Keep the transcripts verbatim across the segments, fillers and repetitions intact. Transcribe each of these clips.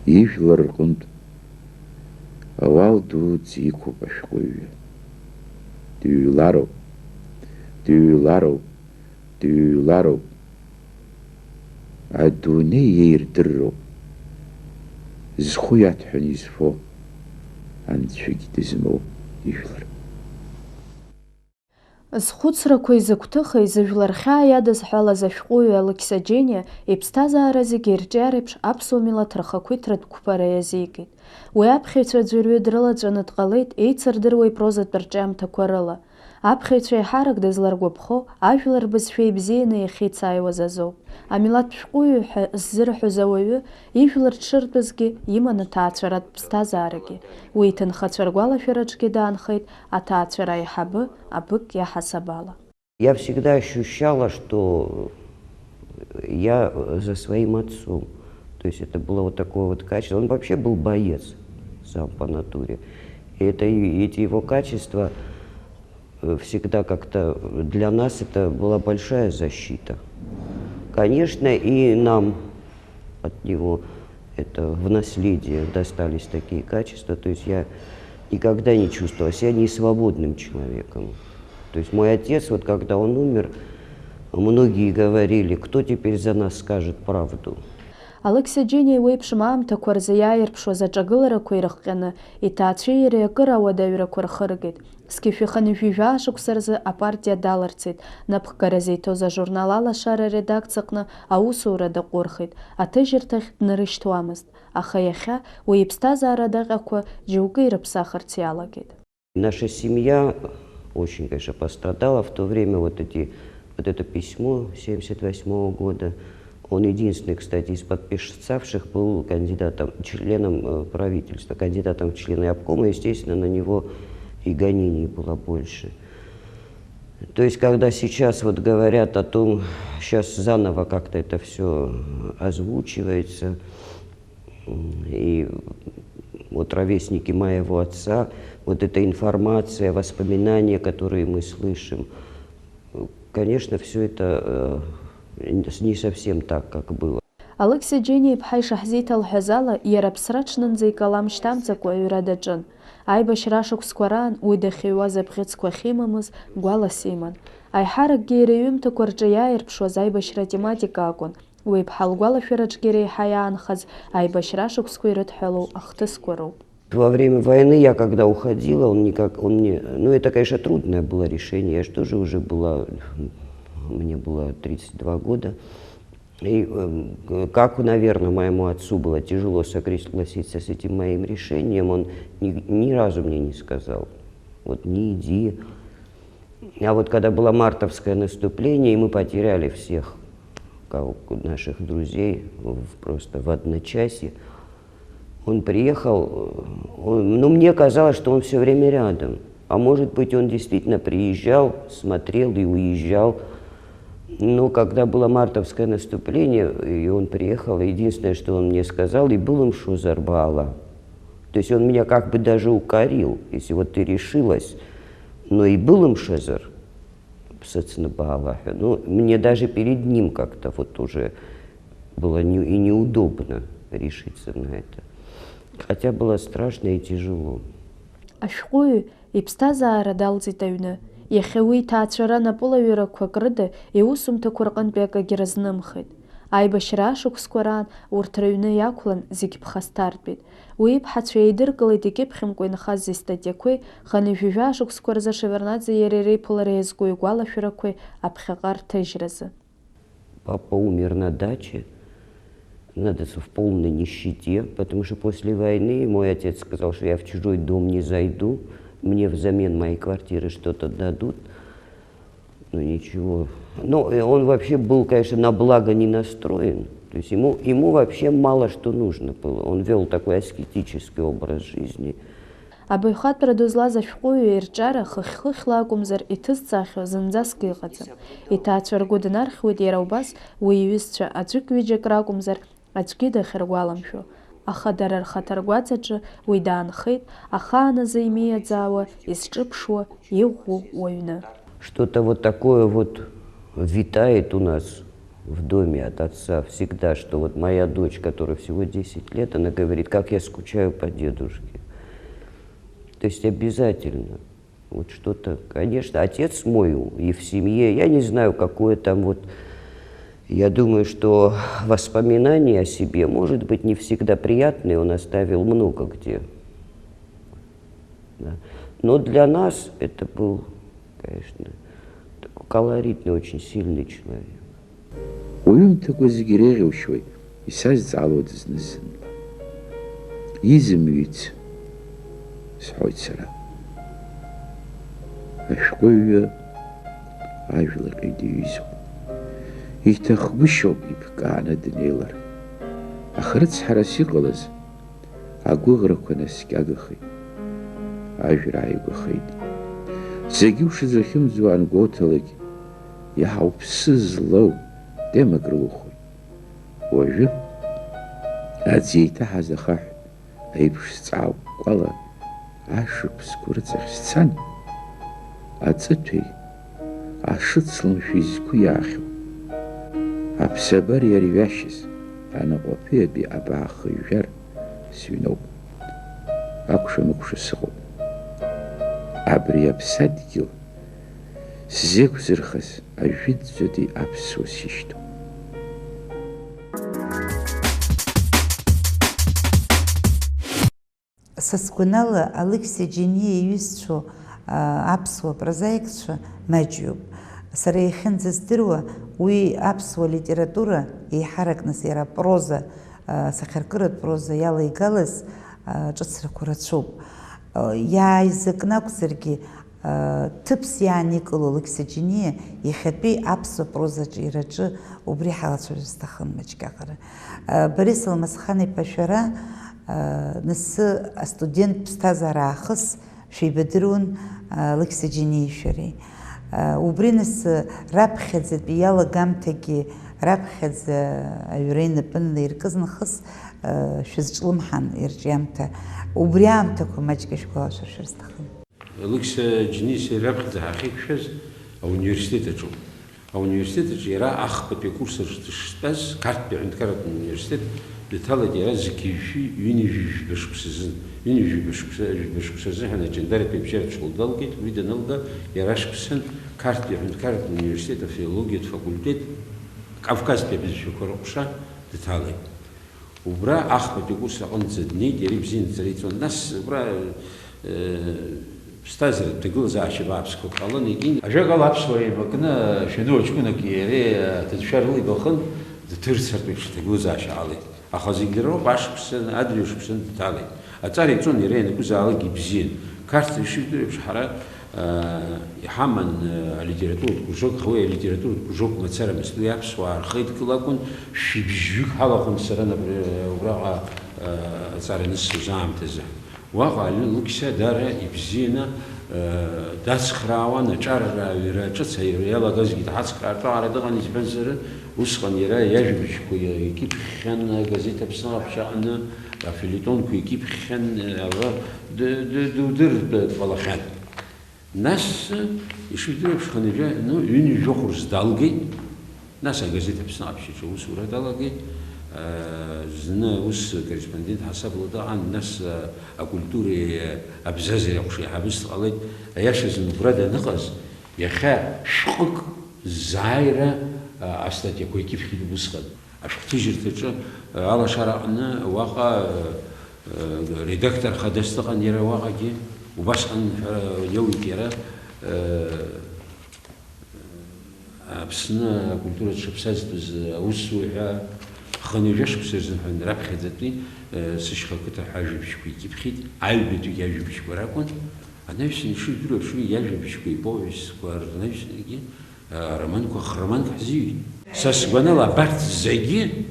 Ижәлар рҟынтә ауал дуӡӡа иқәуп ашәҟәыҩҩы. Дыҩлароуп, дыҩлароуп, дыҩлароуп. Адунеи иаирдырроуп. Зхәы иаҭәҳәаны изфо анцәагь дызмоу ижәлар. Зхәыцрақәеи зыгәҭыхеи зыжәлар хьаа иадызҳәалаз ашәҟәыҩҩы Алықьса Џьениа иԥсҭазаара зегьы ирҿиареиԥш аԥсуа милаҭ рхақәиҭратә қәԥара иазикит. Уи аԥхьаҩцәа аӡәырҩы дрылаҵәаны дҟалеит еицырдыруа ипрозатә рҿиамҭақәа рыла. Аԥхьаҩцәа еиҳарак дызларгәаԥхо, ажәлар рбызшәа ибзианы иахьицааиуаз азоуп. Амилаҭтә шәҟәыҩҩы ҳәа ззырҳәоз ауаҩы, ижәлар дшыртәызгьы, иман аҭаацәаратә ԥсҭазаарагьы. Уи иҭынхацәа ргәалашәараҿгьы даанхеит аҭаацәара аиҳабы абык иаҳасабала. Я всегда ощущала, что я за своим отцом. То есть это было вот такое вот качество. Он вообще был боец сам по натуре. И это, и эти его качества, э, всегда как-то для нас это была большая защита. Конечно, и нам от него это в наследие достались такие качества. То есть я никогда не чувствовала себя несвободным человеком. То есть мой отец, вот когда он умер, многие говорили: «Кто теперь за нас скажет правду?» Алықьса Џьениа иеиԥшым аамҭақәа рзы иааирԥшуаз аҿагыларақәа ирыхҟьаны, иҭаацәеи иареи акыр ауадаҩрақәа рхыргеит. Зқьи жәшәи хынҩажәи жәаа шықәса рзы апартиа даларцеит, напхгара зиҭоз ажурнал Алашара аредакциаҟны аусура даҟәырхит, аҭыжьырҭахь днарышьҭуамызт, аха иахьа уи иԥсҭазаара адаҟьақәа џьоукы ирыԥсахырц иалагеит. Наша семья очень, конечно, пострадала в то время. Вот эти, вот это письмо семьдесят восьмого года. Он единственный, кстати, из подписавших был кандидатом, членом, э, правительства, кандидатом в члены обкома. Естественно, на него и гонений было больше. То есть, когда сейчас вот говорят о том, сейчас заново как-то это все озвучивается, м, и вот ровесники моего отца, вот эта информация, воспоминания, которые мы слышим, конечно, все это, э, не совсем так, как было. Алықьса Џьениа-иԥҳа ишаҳзеиҭалҳәаз ала, иара аԥсра аҽнынӡа икалам шьҭамҵакәа аҩра даҿын. Аибашьра ашықәсқәа раан уи дахьыҩуаз абӷьыцқәа ахьимамыз гәалас иман. Аиҳаракгьы иара иҩымҭақәа рҿы иааирԥшуаз аибашьра атематика акәын. Уи иԥҳа лгәалашәараҿгьы реиҳа иаанхаз аибашьра ашықәсқәа ирыдҳәалоу ахҭысқәа роуп. Во время войны я когда уходила, он никак, он мне, ну, это, конечно, трудное было решение, я же тоже уже была, мне было тридцать два года. И, э, как, наверное, моему отцу было тяжело согласиться с этим моим решением, он ни, ни разу мне не сказал: «Вот не иди». А вот когда было мартовское наступление, и мы потеряли всех, кого, наших друзей в, просто в одночасье, он приехал, он, ну, мне казалось, что он все время рядом. А может быть, он действительно приезжал, смотрел и уезжал. Но когда было мартовское наступление, и он приехал, единственное, что он мне сказал: «И былым шозар баала». То есть он меня как бы даже укорил, если вот ты решилась, но и былым шозар. Ԥсыцны баала ҳәа. Ну, мне даже перед ним как-то вот уже было не, и неудобно решиться на это. Хотя было страшно и тяжело. Ашәҟәыҩҩы иԥсҭазаара далҵит аҩны. Иахьа уи иҭаацәара напылаҩрақәак рыда иусумҭақәа рҟынтәи акагьы рызнымхеит. Аибашьра ашықәсқәа раан урҭ рыҩны иақәлан зегь ԥхасҭартәит. Уи иԥҳацәа еидыркылеит икьыԥхьымкәа инхаз зыстатиақәеи, хынҩажәи жәаа шықәсқәа рзы Шеварднаӡеи иареи реиԥылара иазку игәалашәарақәеи аԥхьаҟа рҭыжьразы. Папа умер на даче, надо с-, в полной нищете, потому что после войны мой отец сказал, что я в чужой дом не зайду, мне взамен моей квартиры что-то дадут. Ну, ничего. Ну, и он вообще был, конечно, на благо не настроен. То есть ему, ему вообще мало что нужно было. Он вел такой аскетический образ жизни. Абаҩхатәра ду злаз ашәҟәыҩҩы ирҿиара хыхь-хыхьла акәымзар иҭызҵаахьоу зынӡаск ыҟаӡам. Иҭаацәа ргәы днархьуеит иара убас уи иҩызцәа аӡәык-ҩыџьак ракәымзар, аӡәгьы дахьыргәаламшәо, аха дара рхаҭаргәаҵаҿы уи даанхеит, ахааназы имиаӡаауа, изҿыԥшуа, иӷәӷәоу уаҩны. Что-то вот такое вот витает у нас, в доме от отца всегда, что вот моя дочь, которой всего десять лет, она говорит: «Как я скучаю по дедушке». То есть обязательно. Вот что-то, конечно, отец мой и в семье, я не знаю, какое там вот, я думаю, что воспоминание о себе, может быть, не всегда приятное, он оставил много где. Да. Но для нас это был, конечно, такой колоритный, очень сильный человек. Уҩымҭақәа зегьы иреиӷьушьои, исазҵаалода зны-зынла? Изымҩыц, сҳәоит сара. Ашәҟәыҩҩы ажәлаҟьа диҩызоуп. Иҭахгәышьоуп иԥкааны днеилар. Аха рыцҳарас иҟалаз, агәыӷрақәа наскьагахеит. Ажәра ааигәахеит. Зегьы ушазахьымӡо ангәоуҭалак, иаҳа уԥсы злоу темак рылухоит. Уажәы, аӡы еиҭаҳаз ахаҳә аиԥш зҵаакәкәала ашықәсқәа рыҵахь сцан, аҵыҭәеи ашыцлымшәи зқәиаахьоу, аԥсабареи арҩашьаз анаҟәаԥиатәи абаа хыжәжәар сыҩноуп. Акәша-мыкәша сыҟоуп. Абри аԥсадгьыл сзеиқәзырхаз ажәытәӡатәи аԥсуа сишьҭоуп. Са сгәанала, Алықьса Џьениа иҩызцәоу, аа, аԥсуа прозаикцәа маҷҩуп. Сара иахьынӡаздыруа, уи аԥсуа литература, еиҳаракны иара апроза, аа, асахьаркыратә проза иалеигалаз, аа, ҿыцрақәа рацәоуп. Иааизакны акәзаргьы, ҭыԥс иааникыло Алықьса Џьениа иахьатәи аԥсуа прозаҿы, иараҿы убри ҳалацәажәар сҭахын маҷк аҟара. Борис Алмасхан-иԥа, шәара, нас астудент ԥсҭазаара аахыс шәеибадыруан Алықьса Џьениеи шәареи. Убри нас раԥхьаӡатәи иалагамҭагьы, раԥхьаӡа аҩра инапы наиркыз нахыс, шәызҿлымҳан ирҿиамҭа. Убри аамҭақәа маҷк шәгәалашәыршәар сҭахын. Алықьса Џьениеи сареи раԥхьаӡа ҳахьеиқәшәаз ауниверситет аҿоуп. Ауниверситет аҿы иара ахԥатәи акурс аҿы дыштәаз, Қарҭтәи аҳәынҭқарратә университет дҭалеит иара зқьи жәшәи ҩынҩажәи жәба шықәса азын. Ҩынҩажәи жәба шықәса, жәба шықәса азыҳәан аҷандаратәи абжьаратә школ далгеит, уи даналга, иара ашықәсан Қарҭтәи аҳәынҭқарратә университет афилологиатә факультет, Кавказтәи абызшәақәа рыҟәша дҭалеит. Убра ахԥатәи акурс аҟынӡа днеит, иара ибзианы дҵара иҵон. Нас убра, э, ԥсҭазааратә ҭагылазаашьа бааԥсқәак ҟалан, егьин. Ажәакала, аԥсуара еибакны, шәану ҷкәынаки иареи аҭыӡшәа рылибахын, дҭырцартә еиԥш аҭагылазаашьа ҟалеит. Аха зегь дара роуп, ашықәсан, адырҩашықәсан дҭалеит. Аҵара иҵон иара ианакәызаалакгьы ибзиан. Қарҭ ишыжәдыруа еиԥш, ҳара иҳаман алитературатә кружок, аха уи алитературатә кружок мацарамызт, уи аԥсуаа рхеидкыла акәын, шәибжьҩык ҳалахәын сара, например, убраҟа аҵара анысҵоз аамҭазы. Уаҟа Алықьса даара ибзианы дацхраауан, аҿар аҩра ҿыц аҩра иалагазгьы дҳацхраартә аҟара дыҟан, избанзар, усҟан иара иажәабжьқәа икьыԥхьхьан, агазеҭ Аԥсны Ҟаԥшь аҟны афельетонқәа икьыԥхьхьан, ала д-, д-, дудыртә дҟалахьан. Нас, ишыжәдыруа еиԥш, хынҩажәа, ну, ҩынҩажәа хәырс далгеит. Нас агазеҭ Аԥсны Ҟаԥшь аҿы аусура далагеит. Зны ус корреспондент ҳасабла дыҟан, нас акультуреи абзазареи аҟәша еиҳабыс дҟалеит. Аиашазы убра даныҟаз, иахьа шәҟәык зааира астатиақәа икьыԥхьит убысҟан. Ашәҟәҭыжьырҭаҿы, э, алашара аҟны уаҟа, э, э, редактор хадас дыҟан иара уаҟагьы, убасҟан ҳәа иоуит иара, э, Аԥсны акультура дшыԥсазтәыз аусзуҩ ҳәа хынҩажәа шықәса рзыҳәан раԥхьаӡатәи, э, Сышьха ақыҭа ҳәа ажәабжьқәа икьыԥхьит, аҩбатәигьы ажәабжьқәа ракәын, анаҩсан ишыжәдыруа еиԥш уи иажәабжьқәа, иповестьқәа рнаҩсангьы Ароманқәа хроманк ҳзиҩит. Са сгәанала, абарҭ зегьы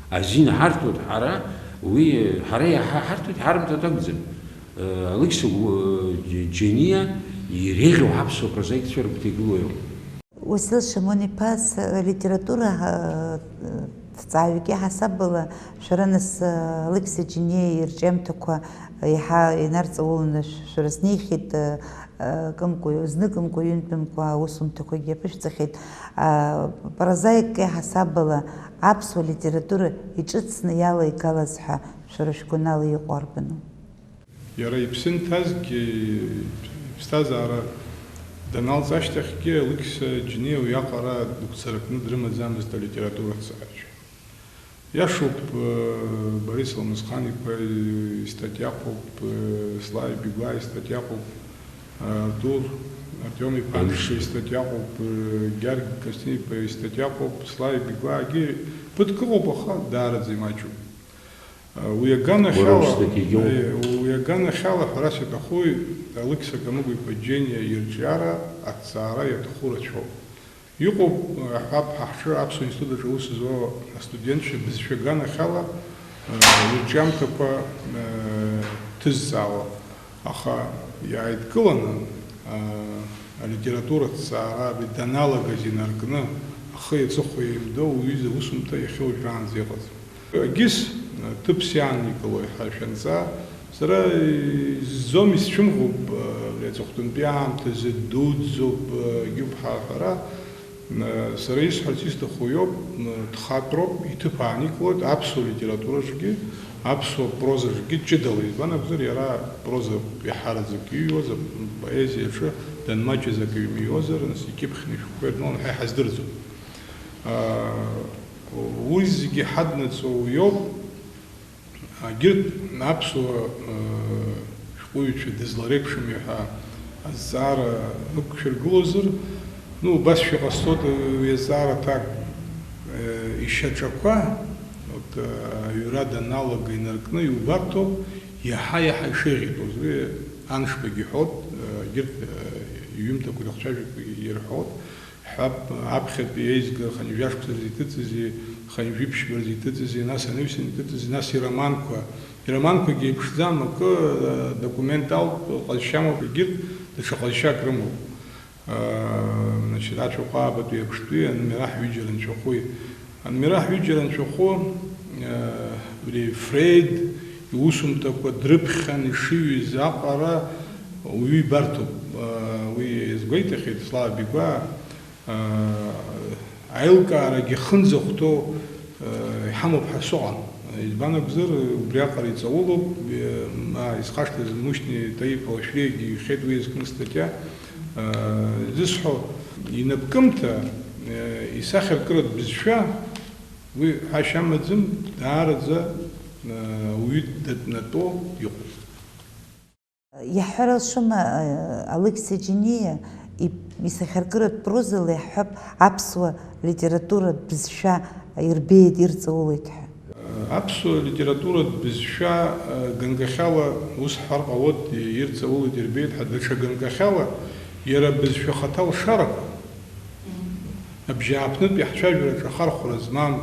азин ҳарҭоит ҳара, уи ҳара иаҳа ҳарҭоит, ҳарымҭоит акәӡам. Алықьса Џьениа иреиӷьу ҳаԥсуа прозаикцәа рыгәҭа игылоу иоуп. Уасил Шамон-иԥа, с-, литература, ҳа-, ҭҵааҩык иаҳасабала, шәара нас, Алықьса Џьениа ирҿиамҭақәа иаҳа инарҵауланы шә-, шәара знеихьеит, кымкәа, зныкымкәа, ҩынтәымкәа аусумҭақәагьы аԥышәҵахьеит. Прозаикк иаҳасабала аԥсуа литература иҿыцны иалаигалаз ҳәа шәара шәгәанала иҟоу арбану? Иара иԥсы нҭазгьы, иԥсҭазаара даналҵ ашьҭахьгьы Алықьса Џьениа уиаҟара дықәцаракны дрымаӡамызт алитератураҭҵааҩцәа. Иашоуп, э, Борис Алмысхан-иԥа истатиа ыҟоуп, э, Слави Бигәаа истатиа ыҟоуп, э, Артур Артиом-иԥа Амшба истатиа ыҟоуп, э, Гьаргь Костин-иԥа истатиа ыҟоуп, Слави Бигәаагьы ԥыҭк ыҟоуп, аха даараӡа имаҷуп. Э, уи аганахьала, Уара устатиагьы ыҟоуп. Э, уи аганахьала ҳәарас иаҭахуи, Алықьса Камыгә-иԥа Џьениа ирҿиара аҭҵаара иаҭаху рацәоуп. Иҟоуп, аҳәап, ҳа ҳҿы Аԥсуа институт аҿы аус зуа астудентцәа бызшәа аганахьала, э, ирҿиамҭақәа, э, ҭызҵаауа, аха иааидкыланы, э, алитература ҭҵаара абри даналагаз инаркны, ахи аҵыхәеи еимдо уҩыза усумҭа иахьа уажәраанӡа иҟаӡам. Егьыс, э, ҭыԥс иааникылои ҳәа шәанҵа, сара изӡом, исцәымӷуп, э, абри аҵыхәтәантәи аамҭазы дуӡӡоуп, э, егьуп ҳәа аҳәара. Э, сара исҳәарц исҭаху иоуп, э, дхатәроуп, иҭыԥ ааникылоит аԥсуа литератураҿгьы, аԥсуа прозаҿгьы ҷыдала, избан акәзар, иара проза иаҳараӡак иҩуаз, апоезиаҿы данмаҷыз акы ҩмиуазар, нас икьыԥхьны ишәҟәқәа ирныланы ҳәа иҳаздырӡом. Э, Уи зегьы ҳаднаҵоу иоуп, егьырҭ аԥсуа, э, шәҟәыҩҩцәа дызлареиԥшыми ҳәа азҵаара нықәшәыргылозар, ну, убас шәыҟасҵоит, уи азҵаара аҭак, э, ишьаҿақәа, вот, э, аҩра даналага инаркны иубарҭоуп, иаҳа-иаҳа ишеиӷьу. Уи Аншбагьы иҳәоит, э, егьырҭ, э, иҩымҭақәа ирыхцәажәақәа ирҳәоит. Ҳәап, аԥхьатәи еизга хынҩажәа шықәса рзы иҭыҵызи, хынҩажәи ԥшьба рзы иҭыҵызи, нас анаҩсан иҭыҵызи, нас ироманқәа. Ироманқәагьы еиԥшӡам, акы, э, документалтә ҟазшьа амоуп, егьырҭ даҽа ҟазшьак рымоуп. Э, значит, ацәаҟәа аабатәи аԥштәи, анмираҳ ҩыџьара анцәахәи. Анмираҳ ҩыџьара анцәахәы, э, абри Фрейд иусумҭақәа дрыԥхьан ишыҩыз аҟара уаҩы ибарҭоуп. Э, уи иазгәеиҭахьеит Слава Бигәаа. Аилкаарагьы хынӡахәҭоу, э, иҳамоуп ҳәа сыҟам. Избан акәзар, убриаҟара иҵаулоуп, э, а, исхашҭыз Мушьни Таиф Алашәриагьы ихеит уи иазкны статиа. Э, изысҳәо, инапкымҭа, э, исахьаркыратә бызшәа, уи ҳәашьа амаӡам, даараӡа, э, ауаҩы датәнатәо иҟоуп. Иаҳҳәар алшома, Алықьса Џьениа исахьаркыратә прозала иаҳҳәап, аԥсуа литературатә бызшәа ирбеит, ирҵаулеит ҳәа? Аԥсуа литературатә бызшәа ганкахьала ус ҳҳәар ҟалоит, ирҵаулеит, ирбеит ҳәа, даҽа ганкахьала иара абызшәа ахаҭа алшарақәа, абжьааԥнытә иаҳцәажәараҿы ахархәара змам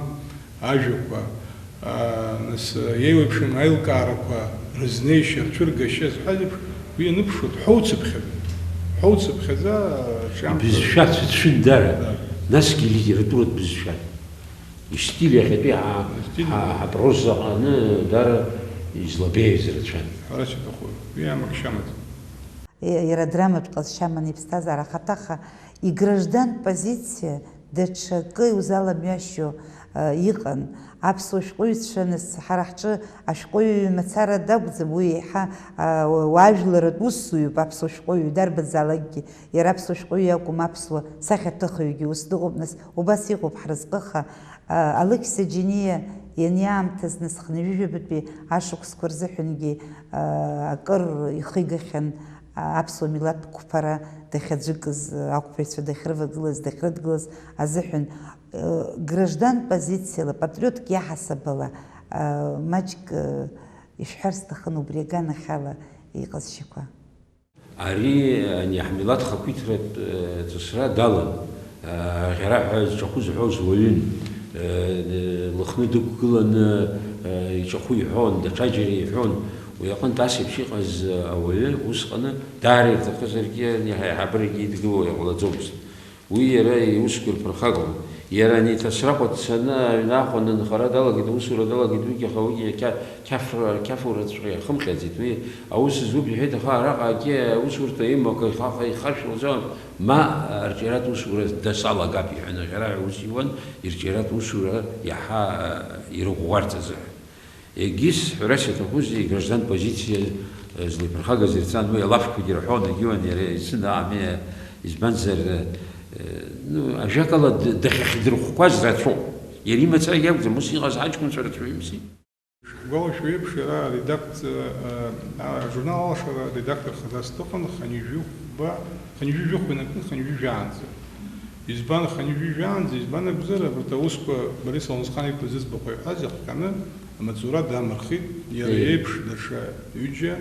ажәақәа, аа, нас, еиуеиԥшым аилкаарақәа рызнеишьа, рцәыргашьа зҳәаз еиԥш, уи ианыԥшуа дҳәоуцыԥхьаӡа, дҳәоуцыԥхьаӡа, ҿиамҭа. Ибызшәа цәыцәын дара, Да. насгьы литературатә бызшәа. Истиль иахьатәи ҳа-, Истиль. ҳа-, ҳапроза аҟны дара излабеиаз рацәан. Ҳәарас иҭахуп, уи амакшьамаӡам. Иара драматә ҟазшьа аман иԥсҭазаара ахаҭа, аха играждантә позициа даҽа акы иузаламҩашьо, а, иҟан. Аԥсуа шәҟәыҩҩцәа, нас, ҳара ҳҿы ашәҟәыҩҩы мацара дакәӡам, уи еиҳа, а, уаажәларратә усзуҩуп аԥсуа шәҟәыҩҩы, дарбанзаалакгьы. Иара аԥсуа шәҟәыҩҩы акәым, аԥсуа сахьаҭыхҩгьы ус дыҟоуп, нас, убас иҟоуп ҳразҟыха. А, Алықьса Џьениа ианиаамҭаз, нас, хынҩажәижәабатәи ашықәсқәа рзыҳәангьы, а, акыр ихигахьан, а, аԥсуа милаҭ қәԥара дахьаӡәыкыз, а, ақәԥаҩцәа дахьрывагылаз, дахьрыдгылаз азыҳәан, а, граждан позициала, патриотк иаҳасабала, а, маҷк, а, ишәҳәар сҭахын убри аганахьала иҟазшьақәа. Ари, ани, ҳмилаҭ хақәиҭратә, э, ҵысра далан. Э, аӷьараҳәа зҿахәы зҳәоз уаҩын. Э, Лыхны дықәгыланы, э, иҿахәы иҳәон, даҽаџьара иҳәон. Уи аҟынтә ас еиԥш иҟаз, э, ауаҩы усҟаны даара ирҭахызаргьы, ани, ҳаиҳабырагьы идгыло иҟалаӡомызт. Уи иара иусқәа ирԥырхагон. Иара ани Ҭасраҟәа дцаны аҩны Аҟәа анынхара далагеит, аусура далагеит, уигьы аха уигьы қьа-, қьафра-, қьафураҵәҟьа иахымҟьаӡеит. Уи аус зуп иҳәеит, аха араҟагьы аусурҭа имоу акы ихаха ихашәуаӡом, ма арҿиаратә усура дасалагап иҳәан, аӷьараҳәа ус иуан, ирҿиаратә усура иаҳа ирӷәӷәарц азыҳәан. Егьыс, ҳәарас иаҭахузеи, граждан позициа, э, злаиԥырхагаз ирцан, уи алафқәагьы рҳәон, егьиуан иара исын аами, избанзар, э, ну, ажәакала, д-, дахьахьдырхәқәаз рацәоуп. Иара имацарагьы акәӡам, ус иҟаз ҳаҷкәынцәа рацәаҩымзи. Шәгәалашәо еиԥш, иара аредакциа, э, ажурнал Алашара аредактор хадас дыҟан, хынҩажәи хәба, хынҩажәи жәохә инаркны, хынҩажәи жәаанӡа. Избан хынҩажәи жәаанӡа, избан акәзар, абарҭ аусқәа Борис Алмысхан-иԥа зыӡбахә иҳәаз иахҟьаны амаҵура дамырхит, иара Еи. Иеиԥш даҽа ҩыџьа,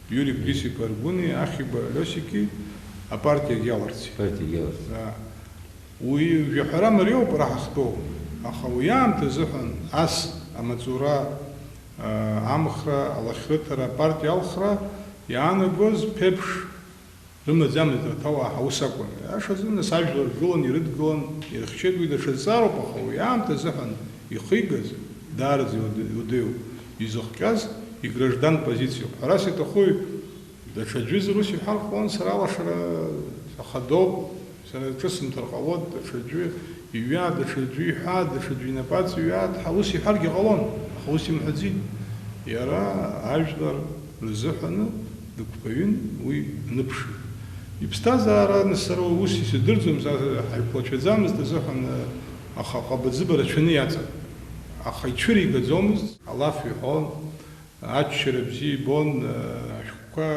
Иури Ԥрис-иԥа Аргәыни, Ахиба Лиосики апартиагь иаларцеит. Апартиагь иаларцеит. Да. Уи жәаҳәара мариоуп ара ҳахьтәоу, аха уи аамҭа азыҳәан ас амаҵура, а, амхра, алахьрыҭара, апартиа алхра иаанагоз ԥеиԥш рымаӡамызт арҭ ауаа ҳаус акәын. Аиашазы, нас ажәлар ргылан, ирыдгылан, ирыхьчеит, уи даҽа зҵаароуп, аха уи аамҭа азыҳәан ихигаз даараӡа иуад-, иуадаҩуп. Изыхҟьаз играждан позициоуп. Ҳәарас иаҭахуи, даҽаӡәызар ус иҳәар ҟалон, сара алашара сахадоуп, сара ҿысымҭар ҟалоит, даҽаӡәы иҩа, даҽаӡәы иҳәа, даҽаӡәы инапаҵаҩы иаат ҳәа ус иҳәаргьы ҟалон, аха ус имҳәаӡеит. Иара ажәлар рзыҳәаны дықәԥаҩын, уи аныԥшит. Иԥсҭазаара, нас, сара ус исыздырӡом, са ҳаиқәлацәаӡамызт азыҳәан, аха ҟаба-ӡыба рацәаны иаҵан. Аха ицәыригаӡомызт, алаф иҳәон, аччара бзиа ибон, ашәҟәқәа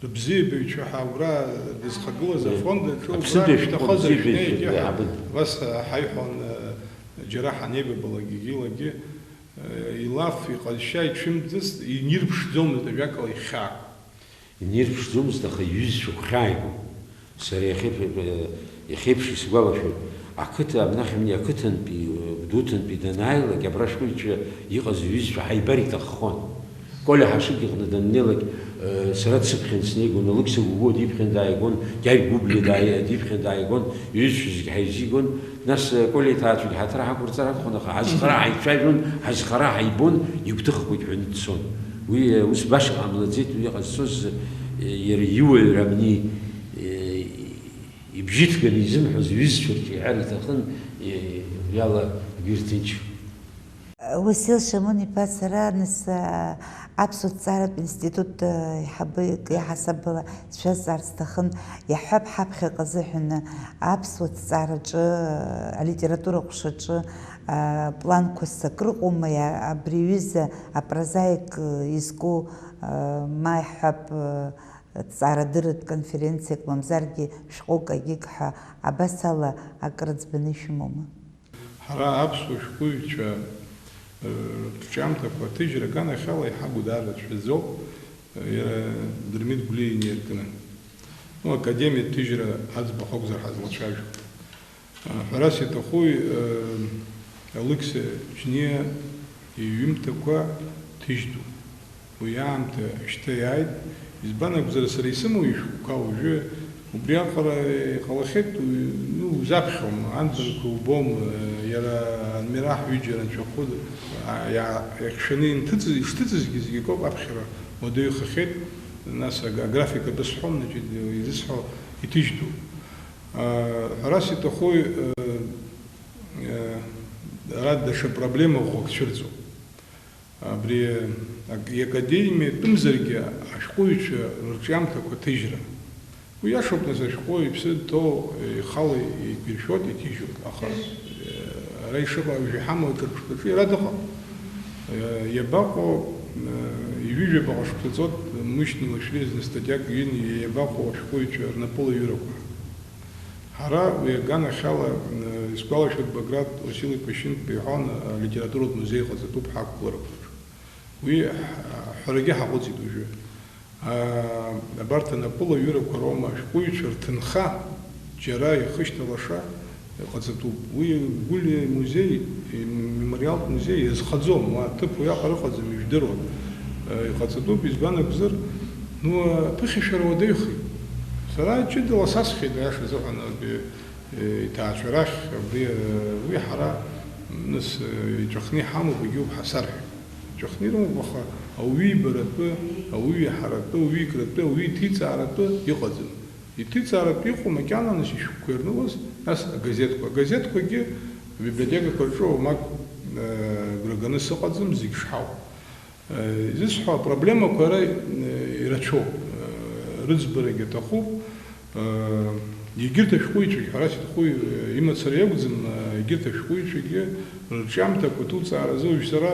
рыбзиабаҩцәа ҳәа убра дызхагылаз Уи афонд аҿы убра аԥсыдҩы ашәҟәқәа ишәҭахыз бзиа аҩны бзиа егьи ҳа-, иаҳабын. Абас ҳаиҳәон, џьара ҳанеибабалак егьилагьы. Илаф, иҟазшьа ицәымӡыцт, инирԥшӡомызт, ажәакала, ихьаа. Инирԥшӡомызт, аха иҩызцәа гәхьааигон. Сара иахьа-, иахьеиԥш исгәалашәоит, ақыҭа, абнахь абни ақыҭантәи, Гәдоуҭантәи данааилак, абра ашәҟәыҩҩцәа иҟаз иҩызцәа ҳаибар иҭаххон. Колиа Ҳашыг иҟны даннеилак, э, сара дсыԥхьан снеигон, Алықьса Гогәуа диԥхьан дааигон, Гьаргь Гәыблиа дааи-, диԥхьан дааигон, иҩызцәа зегь ҳаизигон. Нас, э, Колиа иҭаацәагьы ҳаҭыр ҳақәырҵар акәхон, аха ҳазхара ҳаицәажәон, ҳазхара ҳаибон, игәҭыхқәагь ҳәаны дцон. Уи, э, ус баша ҟамлаӡеит, уи иҟазҵоз, э, иара иуаҩра амни, э, ибжьы ҭганы изымҳәоз иҩызцәа рҿы иҳәар иҭахын, э, убриала агәы ирҭынчуан. Уасил Шамун-иԥа, сара, нас, а, аԥсуа ҭҵааратә институт, а, аиҳабы иаҳасабала сшәазҵаарц сҭахын, иаҳҳәап, ҳаԥхьаҟа азыҳәан аԥсуа ҭҵаараҿы, а, алитература ҟәшаҿы, а, планқәас акрыҟоума, иа-, абри аҩыза апрозаик, а, изку, а, ма иаҳҳәап, а, ҭҵаарадырратә конференциак, мамзаргьы шәҟәык агьык ҳәа абас ала акрыӡбаны ишәымоума? Ҳара аԥсуа шәҟәыҩҩцәа, э, рҿиамҭақәа аҭыжьра аганахьала иҳагу даара ацәаӡоуп, э, иара Дырмит Гәлиа иниаркны. Ну, академиатә ҭыжьра аӡбахә акәзар ҳазлацәажәо. Э, ҳәарас иаҭахуи, э, Алықьса Џьниа иҩымҭақәа ҭыжьтәуп. Уи аамҭа шьҭа иааит. Избан акәзар, сара исымоу ишәҟәқәа уажәы убриаҟара иҟалахьеит, уи, ну, узаԥхьом, анбанқәа убом, иара Анмираҳ ҩыџьа анцәахәы, а, иа-, иахьшаны инҭыҵыз, ишҭыҵызгьы зегь акоуп аԥхьара уадаҩхахьеит, нас аг-, аграфика бысҳәом, значит, изысҳәо иҭыжьтәуп. А, ҳәарас иҭахуи, э, э, ара даҽа проблема ӷәӷәак цәырҵуп. Абри ак-, иакадемиатәымзаргьы ашәҟәыҩҩцәа рырҿиамҭақәа ҭыжьра. Уи иашоуп, нас, ашәҟәы иԥсы ҭоу ихала еиқәиршәоит, иҭижьуп, аха, э, ара ишыҟоу, уажәы иҳамоу аҿырԥштәаҿы иара дыҟам. Э, иабаҟоу, э, ҩажәи жәаба шықәса ҵуеит, Мышьни Лашәриа зны статиак ҩын, иабаҟоу ашәҟәыҩҩцәа рнапылаҩырақәа? Ҳара уи аганахьала, э, исгәалашәоит, Баграт Уасил-иԥа Шьынқәба иҳәон, э, алитературатә музеи ҟаҵатәуп ҳақәгыларақәа рҿы. Уи ҳ-, ҳәарагьы ҳаҟәыҵит уажәы. А, абарҭ анапылаҩырақәа роума ашәҟәыҩҩцәа рҭынха џьара иахышьҭалаша ҟаҵатәуп. Уи Гәлиа имузеи, имемориалтә музеи иазхаӡом, уа ҭыԥ уиаҟара ыҟаӡам, ижәдыруан. Э, иҟаҵатәуп, избан акәзар, ну, аԥыхьашәара уадаҩхеит. Сара ҷыдала сасхьеит, аиаша азыҳәан, абри Иҭаацәа рахь абри, уи ҳара, нас, иҵәахны иҳамоуп, егьиуп ҳасарҳәеит. Иҵәахны ирымоуп, аха ауаҩы ибаратәы, ауаҩы иаҳаратәы, ауаҩы икратәы, ауаҩы иҭиҵааратәы иҟаӡам. Иҭиҵааратәы иҟоу макьана, нас, ишәҟәқәа ирнылаз, нас агазеҭқәа. Агазеҭқәагьы абиблиотекақәа рҿы уамак, агәра ганы сыҟаӡам, зегь шҳау. Изысҳәо апроблемақәа ара ирацәоуп, рыӡбарагьы аҭахуп. Егьырҭ ашәҟәыҩҩцәагьы, ҳәарас иҭаху имацара иакәӡам, егьырҭ ашәҟәыҩҩцәагьы рырҿиамҭақәа ҭуҵааразы уажә сара,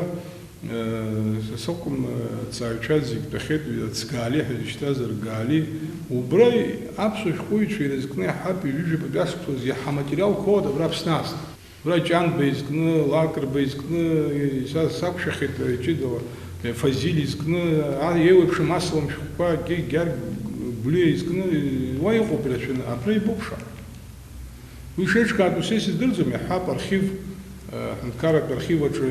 са сакәым, аҭҵааҩцәа зегь тәахьеит, Ацгали ҳәа изышьҭаз Аргали, убра аԥсуа шәҟәыҩҩцәа ирызкны иаҳҳәап, ҩажәижәаба шықәсазы иаҳа аматериалқәа ыҟоуп абра Аԥсны аасҭа. Абра Ҷанба изкны, Лакрба изкны, са сақәшәахьеит, ҷыдала, Фазиль изкны, а, еиуеиԥшым асалам шәҟәқәа, Гьаргь Гәлиа изкны, уа иҟоуп ирацәаны, абра ибоуп шаҟа. Уи шеиҿкаатәу са исыздырӡом, иаҳҳәап, архив, э, аҳәынҭқарратә архив аҿы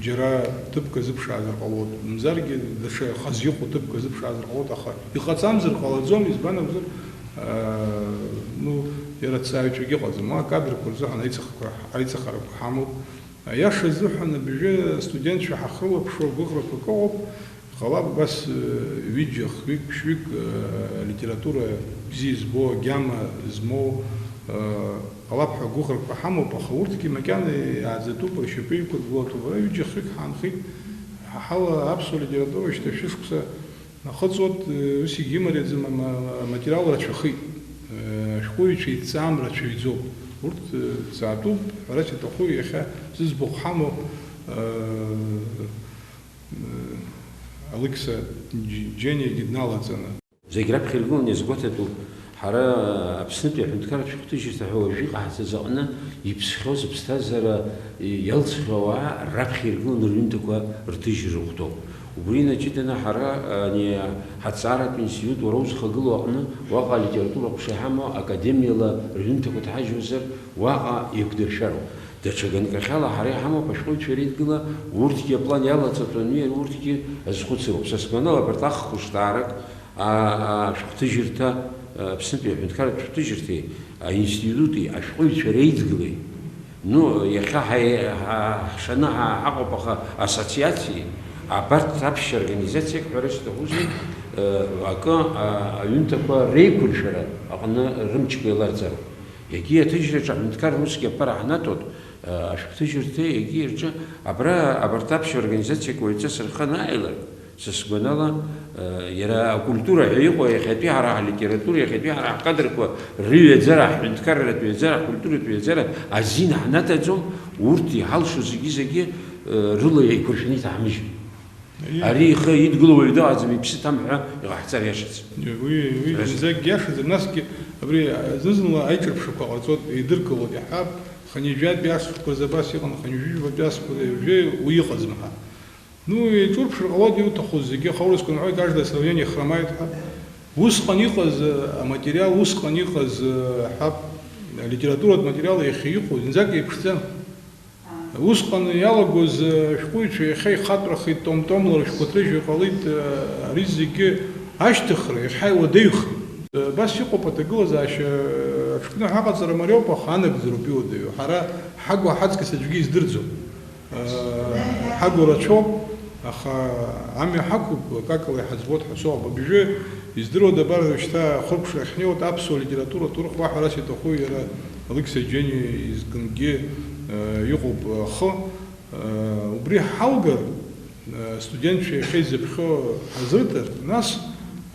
џьара ҭыԥк азыԥшаазар ҟалоит, мамзаргьы даҽа хазы иҟоу ҭыԥк азыԥшаазар ҟалоит, аха иҟаҵамзар ҟалаӡом, избан акәзар, э, ну, иара аҭҵааҩцәагьы ыҟаӡам, уа акадрқәа рзыҳәан аицыхқәа, аицыхарақәа ҳамоуп. Аиаша азыҳәан, абыржәы астудентцәа ҳахылаԥшуа гәыӷрақәак ыҟоуп. Ҟалап абас, э, ҩыџьа, хҩык, ԥшьҩык, э, алитература бзиа избо, агьама змоу, э, ҟалап ҳәа гәыӷрақәа ҳамоуп, аха урҭгьы макьана иааӡатәуп, ршьапы иқәыргылатәуп. Ара ҩыџьа, хҩык ҳаанхеит, ҳа ҳала аԥсуа литература шьҭа шәышықәса нахыҵуеит, э, ус егьимариаӡам, ама-, аматериал рацәахеит. Э, ашәҟәыҩҩцәа иҭҵаам рацәаҩӡоуп. Урҭ, э, ҭҵаатәуп, ҳәарас иаҭаху, иахьа зыӡбахә ҳамоу, э, Алықьса Џьениагьы дналаҵаны. Зегь раԥхьа иргыланы иазгәаҭатәуп, ҳара Аԥснытәи аҳәынҭқарратә шәҟәҭыжьырҭа ҳәа уажәы иҟаҳҵаз аҟны иԥсхьоу зыԥсҭазаара иалҵхьоу ауаа раԥхьа иргыланы рҩымҭақәа рҭыжьра рыхәҭоуп. Убри инаҷыданы ҳара ани ҳаҭҵааратә институт уара узхагылоу аҟны уаҟа алитература аҟәша иҳамоу академиала рҩымҭақәа ҭҳажьуазар уаҟа еиқәдыршәароуп. Даҽа ганкахьала ҳара иҳамоуп ашәҟәыҩҩцәа реидгыла, урҭгьы аплан иалаҵатәаны иара урҭгьы азхәыцроуп. Са сгәанала, абарҭ аххәышҭаарак, а, а, ашәҟәҭыжьырҭа, а, Аԥснытәи аҳәынҭқарратә шәҟәҭыжьырҭеи, аинститути ашәҟәыҩҩцәа реидгылеи, ну, иахьа ҳаи-, ҳа-, ҳшаны ҳа-, ҳаҟоуп, аха ассоциациеи, абарҭ аԥшьа организациак ҳәа рышьҭахузеи, э, акы, а, аҩымҭақәа реиқәыршәара аҟны рымчқәа еиларҵароуп. Егьи аҭыжьраҿы аҳәынҭқар усгьы аԥара ҳнаҭоит, э, ашәҟәҭыжьырҭеи егьи рҿы абра абарҭ аԥшьа организациак уаҩҵас рхы анааилак, са сгәанала, э, иара акультура ҳәа иҟоу иахьатәи ҳара ҳлитература, иахьатәи ҳара ҳкадрқәа рыҩаӡара, ҳҳәынҭқарратә ҩаӡара, ҳкультуратә ҩаӡара азин ҳнаҭаӡом, урҭ иҳалшо зегьы-зегьы, э, рыла еиқәыршәаны иҭаҳмыжьит. Ари ихы идгыло уаҩ дыҟаӡам, иԥсы ҭам ҳәа иҟаҳҵар иашаӡам. Уи, уи зынӡак иашаӡам, насгьы абри зны-зынла аиҿырԥшрақәа ҟарҵоит, еидыркылоит, иаҳҳәап, хынҩажәатәи ашықәсқәа рзы абас иҟан, хынҩажәижәабатәи ашықәсқәа рзы уажәы уи иҟаӡам ҳәа. Ну, еиҿурԥшыр ҟалоит иуҭаху зегьы, аха аурысқәа рҳәоит, каждое сравнение хромает ҳәа. Усҟан иҟаз, э, аматериал, усҟан иҟаз, э, ҳәап, алитературатә материал иахьа иҟоу зынӡак еиԥшӡам. Усҟан иалагоз, э, ашәҟәыҩҩцәа иахьа ихатәрахеит, том-томла рышәҟәы ҭрыжьуа ҟалеит, э, ари зегьы ашьҭыхра, иахьа иуадаҩхеит. Э, абас иҟоуп аҭагылазаашьа, э, аҽԥныҳәа аҟаҵара мариоуп, аха анагӡароуп иуадаҩу. Ҳара ҳагу ҳаҵкыс аӡәгьы издырӡом. Э, ҳагу рацәоуп, аха амҩа ҳақәуп, акакала иҳаӡбоит ҳәа соуп. Абыржәы издыруада, абар, шьҭа ахыркәшара ахьнеиуа аԥсуа литература аҭоурых уаҳа ҳәарас иаҭаху иара Алықьса Џьениа изкынгьы, э, иҟоуп ахы. Э, убри ҳалгар, э, астудентцәа иахьа изыԥхьо ҳазырҭар, нас,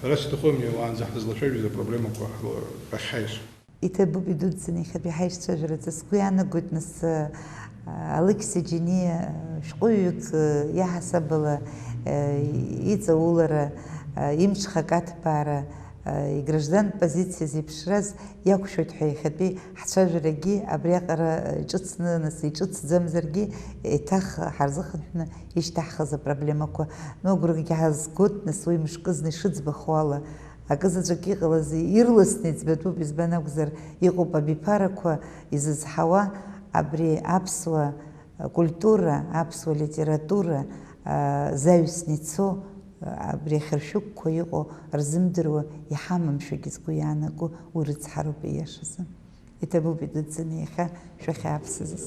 ҳәарас иаҭаху ами, уаанӡа ҳазлацәажәоз апроблемақәа ҳла-, рахь ҳаиасуа. Иҭабуп идуӡӡаны иахьатәи ҳаишьцәажәараҿы. Сгәы иаанагоит, нас, э, Алықьса Џьениа, э, шәҟәыҩҩык, э, иаҳасабала, э, иҵаулара, э, имҽхак аҭбаара, э, играждантә позициа зеиԥшраз иақәшәоит ҳәа иахьатәи ҳцәажәарагьы абриаҟара, э, иҿыцны, нас, иҿыцӡамзаргьы, еиҭах ҳарзыхынҳәны ишьҭаҳхыз апроблемақәа. Ну, агәрагьы ҳазгоит, нас, уи мышкызны ишыӡбахо ала, акы заҵәык иҟалаз ирласны иӡбатәуп, избан акәзар, иҟоуп абиԥарақәа изызҳауа абри аԥсуа культура, аԥсуа литература, а, заҩсны ицо, а, абри ахьыршәыгқәа иҟоу рзымдыруа иҳамамшәагьы сгәы иаанаго, уи рыцҳароуп ииашазы. Иҭабуп идәықәҵаны иахьа шәахьааԥсаз.